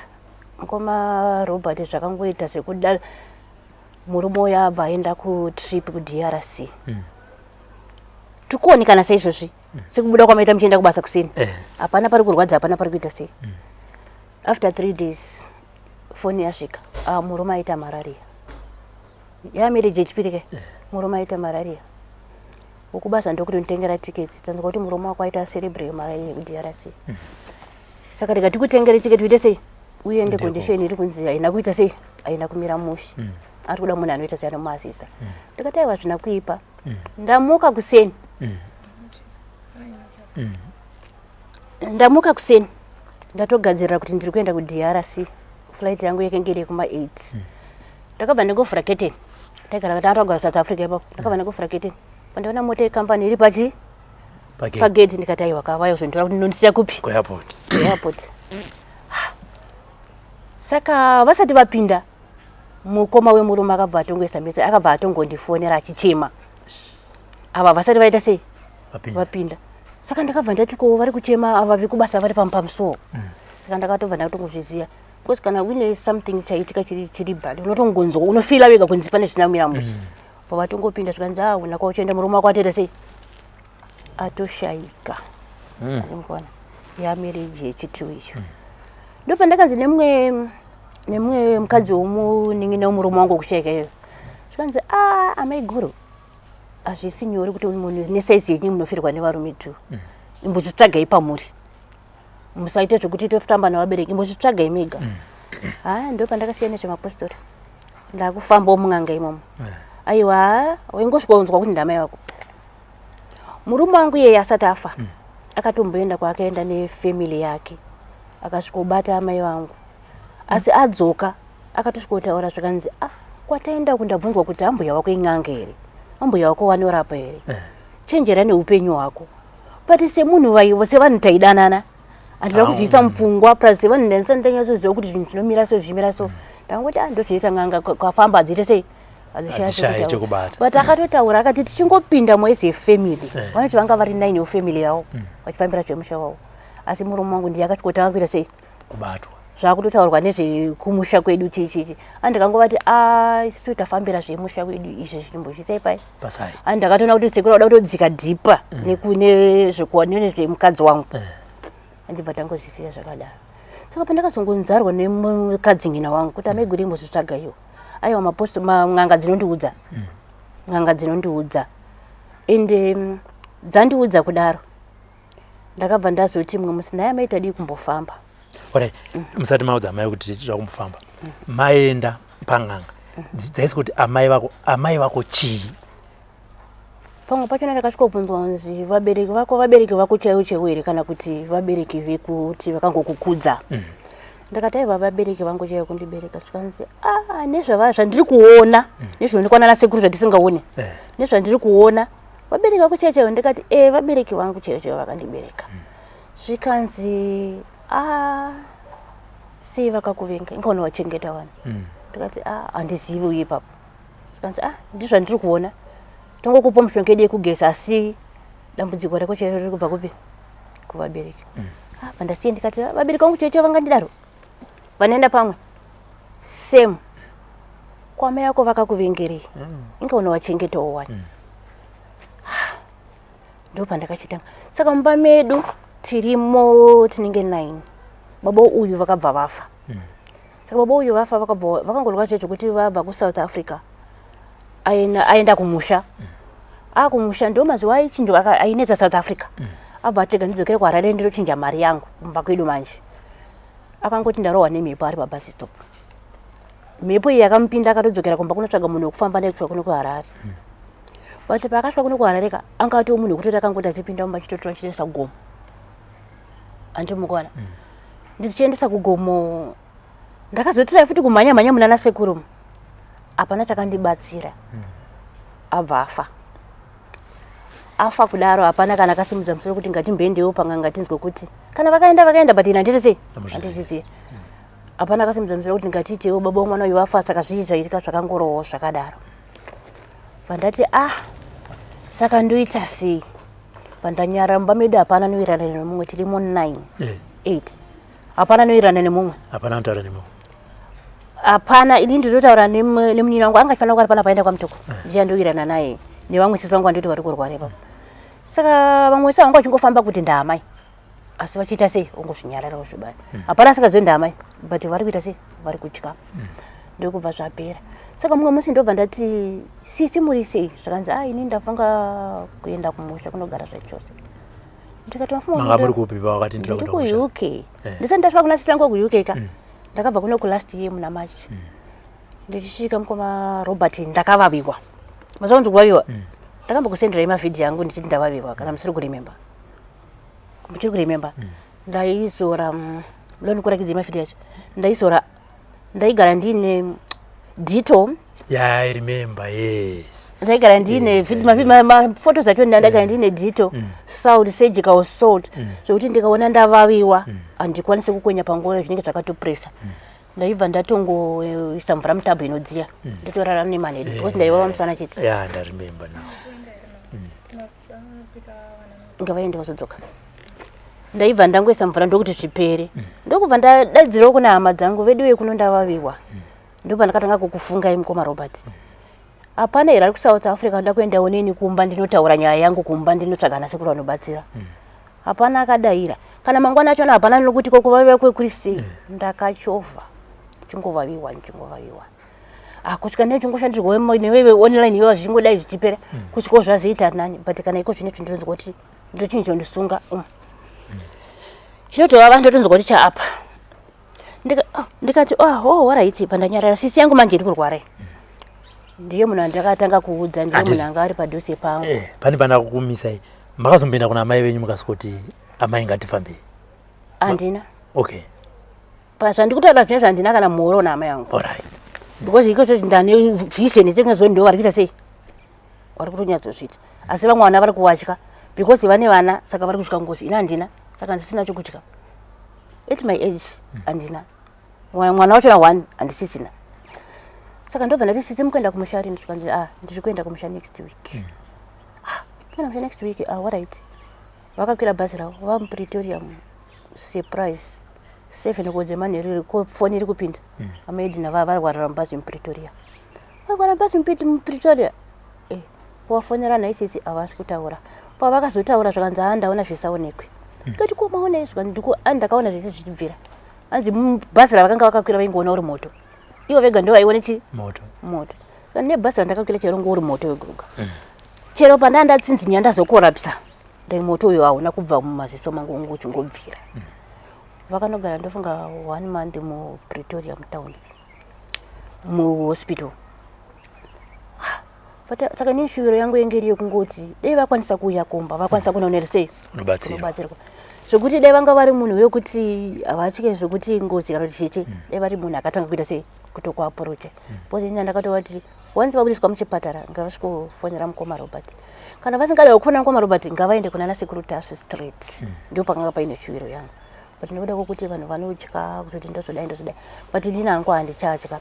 mukoma Robert, zvakangoita sekuda murume uyo abva aenda kutrip kuDRC. Tikuonekana saizvozvi, sekubuda kwamaita muchienda kubasa kuseni. Hapana pari kurwadza, hapana pari kuita sei. After 3 days foni yasvika, ah, murume aita malaria. Yamarriage yechipiri ke, murume aita malaria. Wokubasa ndokuti nditengera tiketi, tanzwa kuti murume wako aita cerebral malaria kuDRC, saka ndikati tikutengere tiketi, uite sei, uende. Ndiko. Condition iri kunzi haina kuita sei, haina kumira mushe, ari kuda munhu anoita sei, anomuasista. Ndikati aiwa, zvina kuipa. Ndamuka kuseni, ndamuka kuseni, ndatogadzirira kuti ndiri kuenda kuDRC. Flight yangu yakenge iri kuma8. Ndakabva ndingovhura curtain, taigara tatogara South Africa ipapo. Ndakabva ndingovhura curtain, pandaona mota yekambani iri pachi Pagate. Pagate. Ndikati aiwa, kavaya kuzonditora kuti ndinondisiya kupi? Kuairport. Airport. Saka vasati vapinda, mukoma wemurume akabva atongoisa mese, akabva atongondifonera achichema. Ava vasati vaita sei? Vapinda. Vapinda. Saka ndakabva ndati ko vari kuchema ava vekubasa vari pamusuwo. Saka ndakatobva ndatongozviziva. Because kana uine something chaitika chiri chiri bad unotongonzwa unofila wega kunzi pane zvisina kumira mushe. Pavatongopinda zvikanzi ah una kwauchaenda murume wako atoita sei? Atoshaika. Andimukona. Yamarriage yechitu icho. Ndopandakanzi nemumwe nemumwe mukadzi womunin'ina wemurume wangu wekushaika iyoyo. Zvikanzi ah amaiguru hazvisi nyore kuti munhu nesaizi yenyu munofirwa nevarume tu. Imbozvitsvagai pamuri. Musaite zvekuti tofamba nevabereki imbozvitsvagai mega. Haya ndopandakasiya nezvemapostori. Ndakufambawo mun'anga imomo. Aiwa waingosvika unzwa kuti ndamai vako. Murume wangu iyeye asati afa akatomboenda kwaakaenda nefamily yake akasvikobata amai vangu asi adzoka akatosvikotaura zvikanzi ah kwataenda uku ndabvunzwa kuti ambuya wako in'anga here, ambuya wako vanorapa here, chenjera neupenyu hwako. But semunhu vaivo sevanhu taidanana handina kuzviisa mupfungwa plus sevanhu ndandisati ndanyatsoziva kuti zvinhu zvinomira so zvichimira so. Ndangoti ah ndozvinoita n'anga kwafamba hadziite sei Hadzishayi chekubata. But akatotaura akati tichingopinda mu as a family vanoti vanga vari 9 wefamily yavo vachifambira zvemusha wavo, asi murume wangu ndiye akatotanga kuita sei kubatwa zvakutotaurwa nezvekumusha kwedu chichichi. Andikangovati a isusu tafambira zvemusha kwedu izvi zvichimbozvisai pai pasai. Andakatoona kuti sekuru vada kutodzika dhipa nezvemukadzi wangu. Andibva tangozvisiya zvakadaro. Saka pandakazongonzarwa nemukadzi ngina wangu kuti amaiguru imbozvitsvaga iwo, aiwa maposto n'anga dzinondiudza, n'anga dzinondiudza ende dzandiudza kudaro ndakabva ndazoti mumwe musi naye amai tadii kumbofamba. Alright, musati maudza amai kuti zvakumbofamba, maenda pan'anga dzaisi kuti amai vako, amai vako chii? Pamwe pachona ndakasvikobvunzwa kunzi vabereki vako vabereki vako chaivo chaivo here kana kuti vabereki vekuti vakangokukudza. Ndakati aiva vabereki vangu chaivo kundibereka. Zvikanzi ah nezvava zvandiri kuona nezvinoonekwa nana sekuru zvatisingaone nezvandiri kuona vabereki vako chaivo chaivo. Ndikati e vabereki vangu chaivo chaivo vakandibereka. Zvikanzi ah sei vakakuvenga inga unovachengeta vanhu. Ndikati ah handizivi uye ipapo. Zvikanzi ah ndizvandiri kuona tongokupa mishonga yedu yekugeza asi dambudziko rako chairo riri kubva kupi kuvabereki. Ah pandasiye ndikati "Ah, vabereki vangu chaicho vangandidaro vanoenda pamwe same kwamai yako vakakuvengerei inga unovachengetawo wani. Ndopandakachitanga. Saka mumba medu tirimo tinenge 9. Baba uyu vakabva vafa. Saka baba uyu vafa vakabva vakangorwa chacho kuti vabva kuSouth Africa aenda kumusha. Akumusha ndo mazuva aichinjwa ainetsa South Africa. Abva atega ndidzokere kuHarare ndinochinja mari yangu kumba kwedu manje. Akangoti ndarohwa nemhepo ari pabus stop. Mhepo iyi yakamupinda akatodzokera kumba kunotsvaga munhu wekufamba naye kusvika kuno kuHarare. But paakasvika kuno kuHarare ka anga atoo munhu wekutoti akangoti achipinda mumba achitotora achiendesa kugomo. Andimukuona. Ndichiendesa kugomo ndakazotirai futi kumhanya mhanya munana sekuru. Hapana chakandibatsira. Abva afa. Afa kudaro hapana kana akasimudza musoro kuti ngatimboendewo panga ngatinzwe kuti kana vakaenda vakaenda but ini handiti sei handizvizivi. Hapana akasimudza musoro kuti ngatiitewo baba womwana uyu vafa saka zvii zvaitika zvakangorowo zvakadaro. Vandati ah saka ndoita sei? Vandanyara mumba medu hapana anowirirana nemumwe tirimo 9 8 hapana anowirirana nemumwe. Hapana anotaura nemumwe. Hapana ini ndinotaura nemunini wangu anga achifanira kuva pana paenda kwaMutoko ndiye andowirirana naye nevamwe sisi vangu vandoti vari kurwara ipapo. Saka vamwe sisi vangu vachingofamba kuti ndaamai asi vachiita sei ongozvinyararawo zvibani. Hapana asingazivi ndaamai but vari kuita sei vari kutya. Ndokubva zvapera. Saka mumwe musi ndobva ndati sisi muri sei zvakanzi ah ini ndafunga kuenda kumusha kunogara zvachose. Ndikati mafunga Manga muri kupi pawakati ndinoda ndiri kuenda kumusha? kuUK. Ndisati ndasvika kuna sisi vangu kuUK ka. Ndakabva kuno kulast year muna March. Ndichisvika mukoma Robert ndakavaviwa. Mazuva angu kuvaviwa. Ndakambokusenderai mavhidhiyo angu ndichiti ndavaviwa kana musiri kuremember. Muchiri kuremember. Ndaizora ndoda ndikurakidzei mavhidhiyo acho. Ndaizora ndaigara ndiine Dettol. Yeah, I remember, yes. Ndaigara ndiine mafotos acho ndaigara ndiine Dettol, salt, surgical salt. Zvekuti ndikaona ndavaviwa handikwanisi kukwenya panguva zvinenge zvakatopresa. Ndaibva ndatongoisa mvura mutabhu inodziya mm. Ndotorara nemanheru eh, because ndaivava musana chete. Ya, ndaremember now. Ngavaende vazodzoka. Ndaibva ndangoisa mvura ndokuti zvipere. Ndokubva ndadaidzirawo kuna hama dzangu veduwe kuno ndavaviwa. Ndobva ndakatanga kukufungai mukoma Robert. Hapana here ari kuSouth Africa ndoda kuendawo neni kumba ndinotaura nyaya yangu kumba ndinotsvaga ana sekuru vanobatsira. Hapana akadaira. Kana mangwana achona hapana nokuti koko vaiva kwekuri sei. Ndakachovha. Ndichingovaviwa ndichingovaviwa. Ah, kusvika nechingoshandirwa newewe online iwewa zvichingodai zvichipera. Kusvika zvazoita nani but kana iko zvino ndinonzwa kuti ndochinhu chondisunga. Chinotovava ndotonzwa kuti chaapa. Ndikati oh, oh, alright pandanyarara sisi yangu manje iri kurwara iyi. Ndiye munhu andakatanga kuudza, ndiye munhu anga ari padhuze pangu. Eh, pane pana kukumisai. Makazomboenda kuna amai venyu mukasvikoti amai ngatifambei? Handina. Okay. Pazvandikutaura zvine zvandina kana muhoro naamai vangu. Alright. Because iko zvoti ndane vision dzenge ndo vari kuita sei? Vari kutonyatsozviita. Asi vamwe vana vari kuvatya because vane vana saka vari kutya ngozi. Ini handina saka ndisina chokutya. At my age handina. Mwana wacho na one handisisina. Saka ndobva ndati sisi mukuenda kumusha rini? Zvikanzi ah ndiri kuenda kumusha next week. Ah, kuenda kumusha next week. Ah, alright. Vakakwira bhazi ravo vamuPretoria surprise 7 kodze manheru foni iri kupinda. Amai Edina varwarira mubhazi muPretoria. Varwara mubhazi muPretoria. Eh, wafonera naisisi havasi kutaura. Pavakazotaura zvakanzi ah ndaona zvisaonekwe. Ndikati ko maona izvi zvikanzi ndiku ah ndakaona zvese zvichibvira. Hanzi bhazi ravakanga vakakwira vaingoona uri moto. Ivo vega ndo vaiona chi moto. Moto. Saka nebhazi randakakwira chero ngo uri moto wega. Chero pandanga ndatsinzinya ndazokorapsa. Ndai moto uyo hauna kubva mumaziso mangu ungu uchingobvira. Vakanogara ndofunga 1 month muPretoria mutown. Muhospital. Saka ini shuviro yangu yenge iri yekungoti dai vakwanisa kuuya kumba vakwanisa kunoonera sei kunobatsirwa zvekuti dai vanga vari munhu wekuti havatye zvekuti ngozi kana kuti chichi dai vari munhu akatanga kuita sei kutokuaprocha because ini ndakatovati once vabudiswa muchipatara ngavasvikofonera mukoma Robert. Kana vasingada kufonera mukoma Robert ngavaende kuna nasekuru Tasvu straight. Ndipo pakanga paine shuviro yangu. But nekuda kwekuti vanhu vanotya kuzoti ndozodai ndozodai but inini hangu handichatya.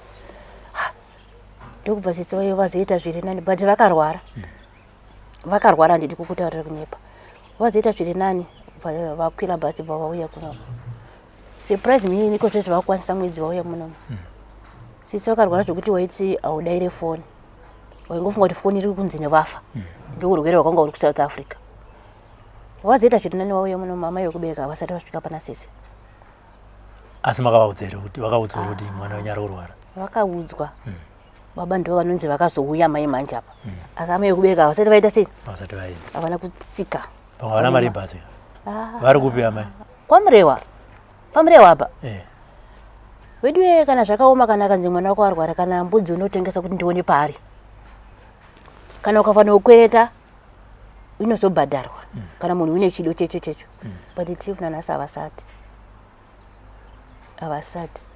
Ndokubva sisi vayo vazoita zviri nani but vakarwara. Vakarwara handidi kukutaurira kunyepa. Vazoita zviri nani vakwira bhazi bva vauya kuno. Surprise me niko zvezvo vakukwanisa mwedzi vauya muno. Sisi vakarwara zvekuti waiti haudaire foni. Waingofunga kuti foni iri kunzi nevafa. Ndourwere hwakanga uri kuSouth Africa. Vazoita zviri nani vauya muno mama vekubereka vasati vasvika pana sisi. Asi makavaudza here kuti vakaudzwa kuti mwana wenyu ari kurwara? Vakaudzwa. Baba ndivo vanonzi vakazouya mai manje apa. Asi amai vekubereka vasati vaita sei? Vasati vaenda. Havana kutsika. Pamwe havana mari yebhazi. Vari kupi amai? KwaMurewa. PaMurewa apa. Eh. Veduwe kana zvakaoma kana kanzi mwana wako arwara kana mbudzi unotengesa kuti ndione paari. Kana ukafanira kukwereta inozobhadharwa kana munhu une chido checho checho. But tiri nanhasi havasati. Havasati.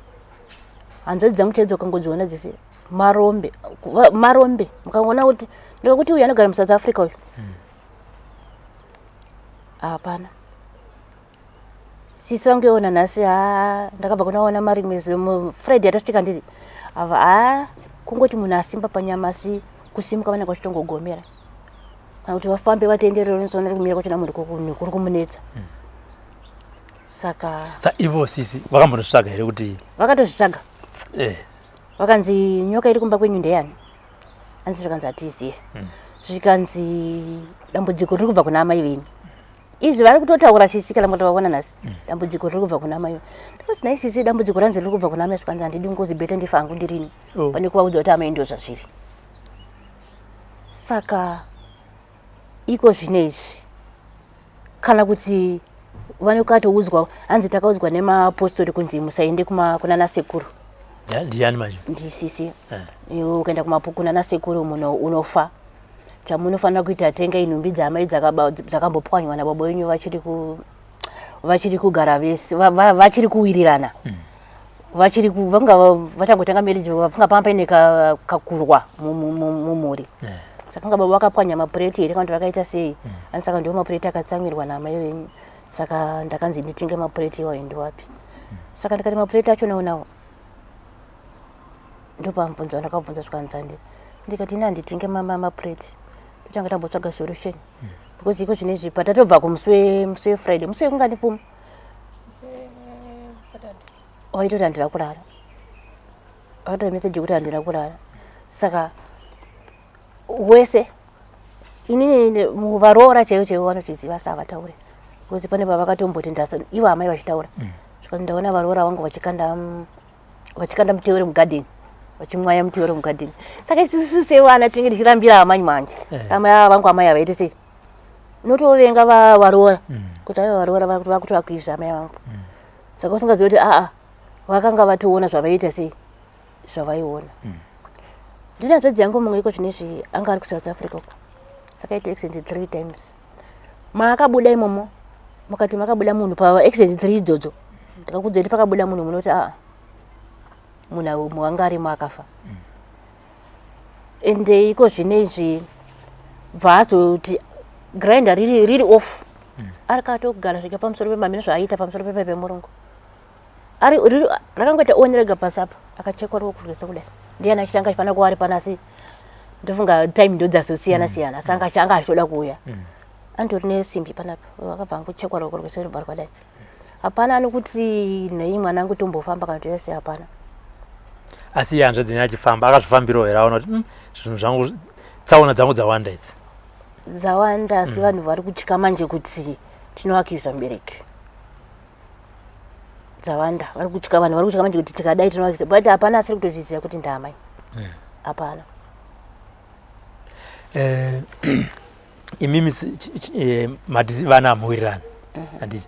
Hanzvadzi dzangu chaidzo ukangodziona dzese marombe marombe mukangoona kuti ndikakuti uyu anogara muSouth Africa uyu. Hapana. Sisi vangu iona nhasi ha ndakabva kunoona mari mwezi Friday yatasvika ndiri ava ha kungoti munhu asimba panyama asi kusimuka vanenge vachitongogomera kana kuti vafambe vatenderere unozoona kuti kumira kwachona munhu kuri kumunetsa. Saka Sa ivo sisi vakambonozvitsvaga here kuti vakatozvitsvaga? Eh. Vakanzi nyoka iri kumba kwenyu ndeyani? Hanzi zvikanzi hatiziye. Zvikanzi dambudziko riri kubva kuna amai venyu. Izvi vari kutotaura sisi kana mukatovaona nhasi. Dambudziko riri kubva kuna amai. Ndakati nhai sisi dambudziko ranzi riri kubva kuna amai zvikanzi handidi ngozi bete ndifa hangu ndirini. Oh. Pane kuvaudza kuti amai ndio zvazviri. Saka iko zvino izvi kana kuti vanokatoudzwa hanzi takaudzwa nemapostori kunzi musaende kuna nasekuru. Ndiani manje? Ndisisi. Iwe ukaenda kuna nasekuru muno unofa. Chamunofanira kuita tengai nhumbi dzaamai dzakambopwanywa nababa wenyu vachiri kugara vese vachiri kuwirirana. Vachiri vanga vachangotanga marriage vanga pamba paine kakurwa mumhuri. Saka nga baba vakapwanya mapureti here kana kuti vakaita sei? Asi saka ndiwo mapureti akatsamwirwa naamai venyu. Saka ndakanzi nditenge mapureti iwayo ndiwapi. Saka ndikati mapureti acho nawo nawo. Ndopamubvunzo wandakabvunza zvikanzi handi. Ndikati ini handitenge mapureti. Totanga tambotsvaga solution. Because iko zvinezvi patatobva kumusi wemusi weFriday, musi wekungani puma? Waitoti handina kurara. Akaita message yekuti handina kurara. Saka wese inini varoora chaivo chaivo vanozviziva asi havataure because pane pavakatomboti ndasa ivo amai vachitaura zvikanzi ndaona varoora vangu vachikanda vachikanda muteure mugadheni vachimwaya muteure mugadheni saka isusu sevana tinenge tichirambira amai manje eh. amai ava vangu amai havaite sei unotovenga varoora kuti aiva varoora vakutovakuizva amai vangu saka usingazivi kuti aa vakanga vatoona zvavaiita sei zvavaiona ndine hanzvadzi yangu mumwe iko zvinezvi anga ari kusouth africa uko akaita accident three times maakabuda imomo mukati makabuda munhu paaccident three idzodzo ndakakudza kuti pakabuda munhu munoti aa munhu wanga arimo akafa ende iko zvinezvi bva azoti grinder riri, riri off akatogara svika pamusoro pemamino zvaaita pamusoro pepa pemurungu ari rakangoita on rega pasi apa akachekwa ruoko rwese kudai ndiyani achitanga achifanira kuva ari pano asi ndofunga time ndo dzazosiyana siyana asi anga anga achitoda kuuya anditori nesimbi panapa akabva angochekwa ruoko rwese rubva rwadai hapana anokuti nhai mwanangu tombofamba kana kuti yese hapana asi iye hanzvadzi yenyu achifamba akazvifambirawo here aona kuti zvinhu zvangu tsaona dzangu dzawanda idzi dzawanda asi vanhu vari kutya manje kuti tinoakiusa mubereki dzawanda vari kutya vanhu vari kutya manje kuti tikadai tinoakiusa but hapana asiri kutozviziva kuti ndaamai hapana Imimi mati vana hamuwirirani handiti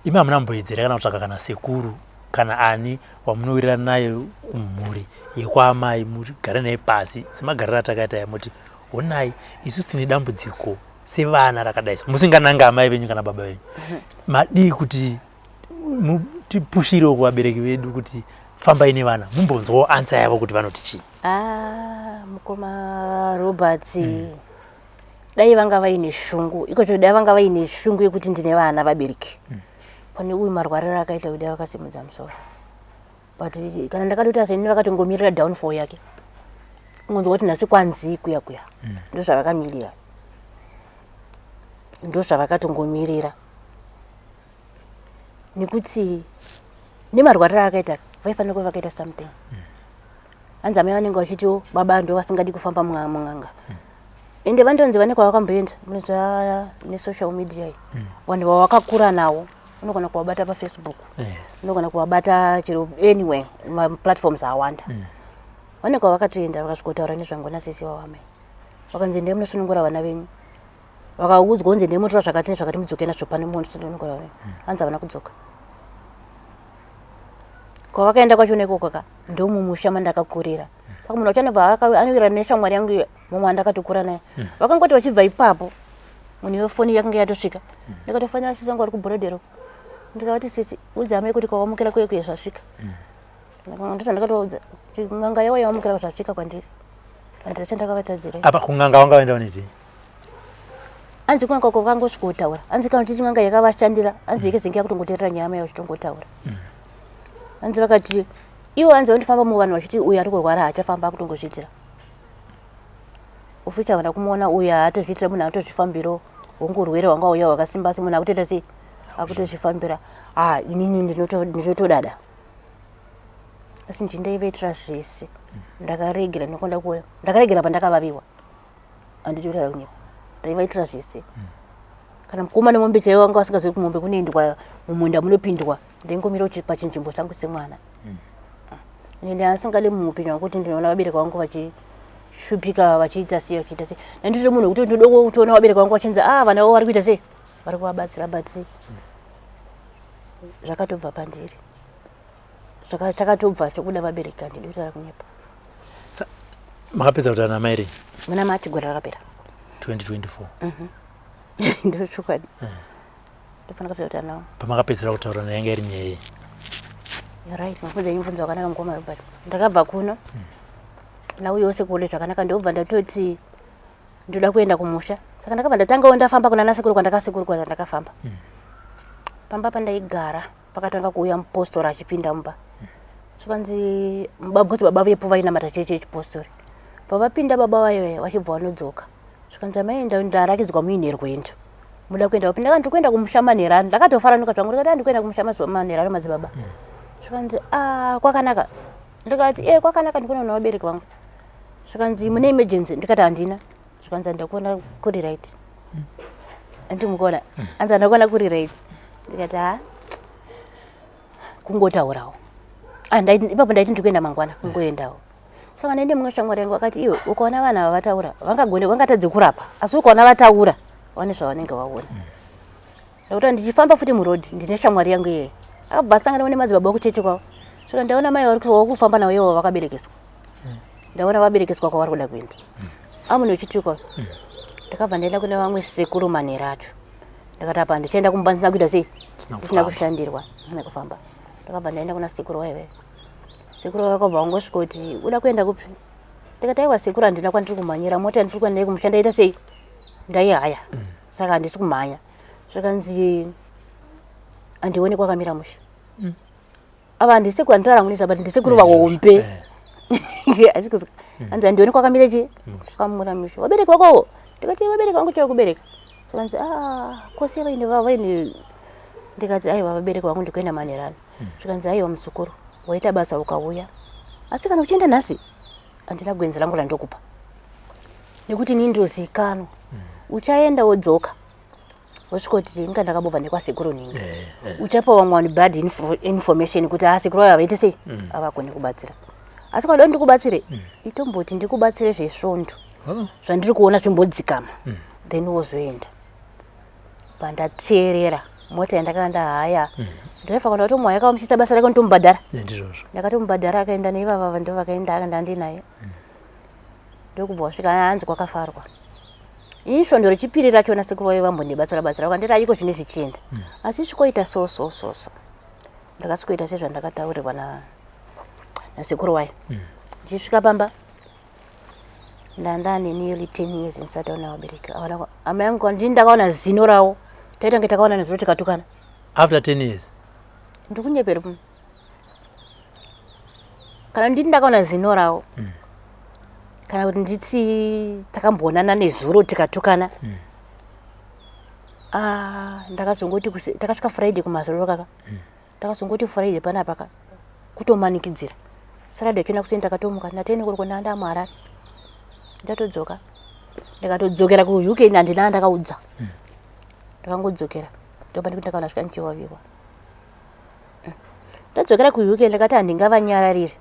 imi hamuna mboedzera kana kutsvaka kana sekuru kana ani wamunowirirana naye kumhuri yekwaamai mugare naye pasi semagariro atakaita aya muti honai isusu tine dambudziko sevana rakadai so musingananga amai venyu kana baba venyu madii kuti tipushirewo kuvabereki vedu kuti fambai nevana mumbonzwawo ansa yavo kuti vanoti chii Ah, mukoma Robert dai vanga vaine shungu ikocho dai vanga vaine shungu yekuti ndine vana vabereki pane uyu marwariro akaita kudai vakasimudza musoro but kana ndakatoita seni vakatongomirira downfall yake kungonzwa kuti nhasi kwanzi kuya kuya ndozvavakamirira ndozvavakatongomirira nekuti nemarwariro akaita vaifanira kuva vakaita something hanzi amai vanenge vachitiwo baba ndo vasingadi kufamba mun'anga ende vandonzi vane kwavakamboenda munoziva nesocial media iyi vanhu vavakakura nawo unogona kuvabata pafacebook unogona kuvabata chero anyway maplatforms awanda vane kwavakatoenda vakasvikotaura nezvangu nasisi vavamai vakanzi ndee munosunungura vana venyu vakaudzwa kunzi ndee munotora zvakati nezvakati mudzoke nazvo pano munosunungura vana venyu hanzi havana kudzoka kwavakaenda kwacho nekoko ka ndomumusha mandakakurira saka munhu wacho anobva anowira neshamwari yangu iyo mumwe andakatokura naye vakangoti vachibva ipapo munhu wefoni yakanga yatosvika ndikatofanira sisi vangu vari kubhorodhero ndikavati sisi udza amai kuti kwawamukira kuye kuye zvasvika ndosaka ndakatovaudza kuti n'anga yavo yawamukira zvasvika kwandiri handina chandakavatadzira apa kun'anga vanga vaenda vaniti hanzi kun'anga uko vakangosvikotaura hanzi kana kuti n'anga yakavashandira hanzi yekezenge yakutongoteerera nyaya mai vachitongotaura hanzi vakati ivo hanzi vandifamba muvanhu vachiti uyu ari kurwara haachafamba akutongozviitira ufucha havana kumuona uyu haatozviitira munhu akutozvifambiro hongu urwere hwanga uya hwakasimba asi munhu akutoita sei akutozvifambira ah inini ndinotodada asi nje ndaivaitira zvese ndakaregera nokwanda kuuya ndakaregera pandakavaviwa handidi kutaura kunyepa ndaivaitira zvese kana mukoma nemombe chaivo vanga vasingazivi kuti mombe kunoendwa mumunda munopindwa ndaingomira pachinzvimbo changu semwana ende asingade muupenyu hwangu kuti ndinoona vabereki vangu vachishupika vachiita sei vachiita sei nandiri munhu wekuti ndinoda kutoona vabereki vangu vachinzi ah vana vavo vari kuita sei vari kuvabatsira batsi zvakatobva pandiri chakatobva chokuda vabereki handidi kutaura kunyepa Makapedza kutaura namai rini? Muna March gore rakapera 2024. Ndochokwadi ndofanira kupedza kutaura navo Pamakapedzera kutaura naye yanga iri nyaya yei? Right mabvunza yenyu mubvunzo wakanaka mukoma Robert ndakabva kuno nauyawo sekuru zvakanaka ndobva ndatoti ndoda kuenda kumusha saka ndakabva ndatangawo ndafamba kuna nasekuru kwandakasekuru kwaza ndakafamba pamba pandaigara pakatanga kuuya mupostori achipinda mumba. Zvikanzi because baba vepo vainamata chechi yechipostori. Pavapinda baba vayo vaya vachibva vanodzoka. Zvikanzi amai ndarakidzwa muine rwendo. Muda kuenda kupi? Ndakati ndikuenda kumusha manherano. Ndakatofaranuka zvangu ndikati ndikuenda kumusha mazuva manherano madzibaba. Zvikanzi ah kwakanaka. Ndikati eh kwakanaka ndikuona vabereki vangu. Zvikanzi mune emergency? Ndikati handina. Zvikanzi ndakuona kuri right. Andimukuona. Anzi ndakuona kuri right. Ndikati ha kungotaurawo. Ah ipapo ndaiti ndikuenda mangwana kungoendawo. Saka ndaende mumwe shamwari yangu akati iwe ukaona vanhu ava vataura vangagone vangatadze kurapa asi ukaona vataura vane zvavanenge vaona. Ndakuti ndichifamba futi muroad ndine shamwari yangu iyeye. Akabva asangana nemadzibaba ekuchechi kwavo. Saka ndaona mai vari kufamba navo ivo vakaberekeswa. Ndaona vaberekeswa kwavari kuda kuenda. Amune uchituka. Ndakabva ndaenda kune vamwe sekuru manhero acho. Ndakati apa ndichaenda kumba ndisina kuita sei? Ndisina kushandirwa, ndisina kufamba. Ndakabva ndaenda kuna sekuru vaive. Sekuru vakabva vangosvika kuti uda kuenda kupi? Ndikati aiwa sekuru handina kwandiri kumhanyira mota yandiri kuenda nayo kumusha ndaita sei? Ndaihaya. Saka handisi kumhanya. Zvikanzi handioni kwakamira musha. Ava handisekuru handitaura hangu but ndisekuru vahombe. Asi kuzwa. Hanzi handioni kwakamira chi? Kwakamira musha. Vabereki vako? Ndikati vabereki vangu chava kubereka. Zvikanzi ah kose vaine vaine ndikati aiwa vabereki vangu ndikuenda manherano. Zvikanzi aiwa muzukuru waita basa ukauya. Asi kana uchienda nhasi handina gwenzi rangu randokupa. Nekuti ini ndozikanwa. Uchaenda wodzoka. Wosvikoti inga ndakabobva nekwasekuru ninga. Uchapa vamwe vanhu bad information kuti ah sekuru ava vaite sei? Havagoni kubatsira. Asi kana uda ndikubatsire, itomboti ndikubatsire zvesvondo. Zvandiri kuona zvimbodzikama. Then wozoenda. Pandateerera mota yandakanga ndahaya. Driver kana watomuhaya akamusisa basa rake ndotomubhadhara. Ndizvozvo. Ndakatomubhadhara akaenda neivava ndo vakaenda akaenda ndinaye. Ndokubva wasvika hanzi kwakafarwa. Ini svondo rechipiri rachona sekuru vaive vambondibatsira batsira vakanditi ayiko zvine zvichienda. Asi svikoita so so so so. Ndakasvikoita sezvandakataurirwa na nasekuru wayo. Ndichisvika pamba ndandane nearly 10 years ndisati ndaona vabereki. Amai angu ndini ndakaona zino ravo. Taita kunge takaona nezuro tikatukana. After 10 years. Ndikunyepera. Kana ndini ndakaona zino ravo. Kana kuti nditsi takamboonana nezuro tikatukana. Ah, ndakazongoti takasvika Friday kumazuro kaka. Ndakazongoti Friday panapa ka kutomanikidzira. Saturday chena kuseni takatomuka nateni kuri kona ndamuHarare. Ndatodzoka. Ndakatodzokera ku UK handina ndakaudza. Ndakangodzokera. Ndopandikuti ndakaona svika ndichiwaviwa. Ndadzokera ku UK ndakati handingavanyararire.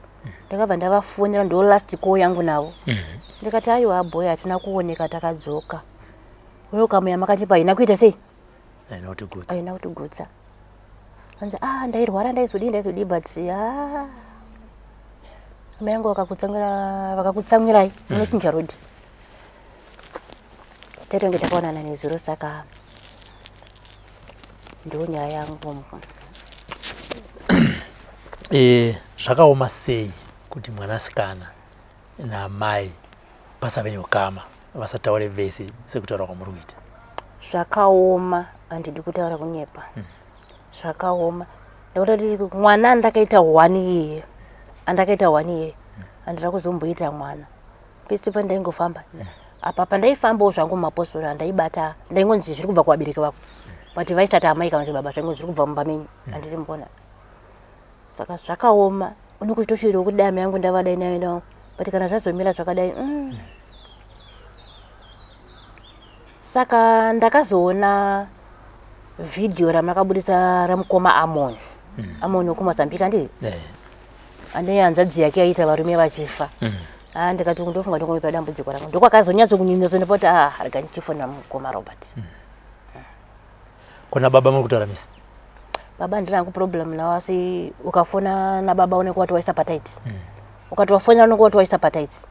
Ndakabva ndavafonera ndo last call yangu navo. Ndikati aiwa boy hatina kuoneka takadzoka. Welcome yamakatipa haina kuita sei? Haina kutigutsa. Haina kutigutsa. Hanzi ah ndairwara ndaizodii ndaizodii but ah amai yangu vakakutsamwira vakakutsamwirai munochinja road. Tatonge takaonana nezuro saka ndo nyaya yangu. Zvakaoma sei kuti mwanasikana naamai pasave neukama vasataure vese sekutaura kwamuri kuita? Zvakaoma, handidi kutaura kunyepa. Zvakaoma ndakutoti mwana andakaita 1 year, andakaita 1 year handina kuzomboita mwana. Pese pandaingofamba apa pandaifambawo zvangu mumapostori andaibata ndaingonzi zviri kubva kuvabereki vako but vaisati amai kana kuti baba, zvaingonzi zviri kubva mumba menyu handiti mukona. Saka zvakaoma unokutoshuwira kuti dai amai yangu ndavadai nayo nawo but kana zvazomira zvakadai Saka ndakazoona vhidhiyo ramakabudisa ramukoma Amon. Amon wekuMozambique handii? Ane hanzvadzi yake yaita varume vachifa. Ah, ndikati ndofunga ndokunopa dambudziko rangu. Ndokwakazonyatso kunyatso kuti ah rega ndichifonera mukoma Robert. Kona baba muri kutaura misi? Baba handina hangu problem nawo asi ukafona nababa unenge wati waisa pataiti. Ukati wafonera unenge wati waisa pataiti.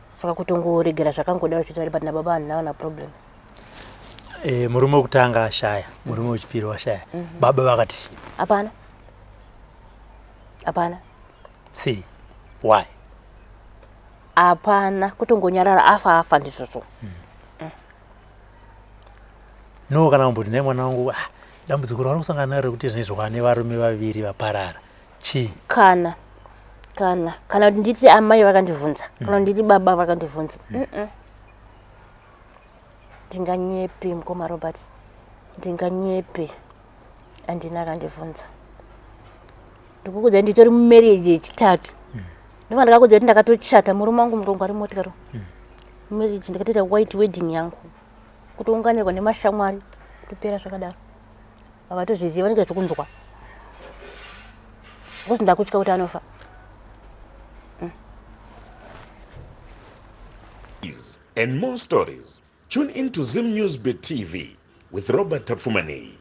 Saka kutongoregera zvakangodaro chete but nababa handina na problem. Murume wekutanga ashaya, murume wechipiri washaya. Baba vakati chii? Hapana. Hapana. Sei? Why? Hapana, kutongonyarara afa afa ndizvozvo. No, kana kumboti nhai mwana wangu, dambudziko rauri kusangana naro rekuti zvinezvi wane varume vaviri vaparara. Chii? Kana kana kana kuti nditi amai vakandibvunza, kana kuti nditi baba vakandibvunza. Ndinganyepe, mukoma Robert, ndinganyepe. Handina akandibvunza. Ndikukuudza, nditori mumarriage yechitatu. Ndova ndakakudza kuti ndakatochata, murume wangu murungu ari motikaro. Marriage ndakatoita white wedding yangu, kutounganirwa nemashamwari, topera zvakadaro. Vakatozviziva, vanenge vachikunzwa, because ndakutya kuti anofa. And more stories, tune in to Zim News Bit TV with Robert Tafumani.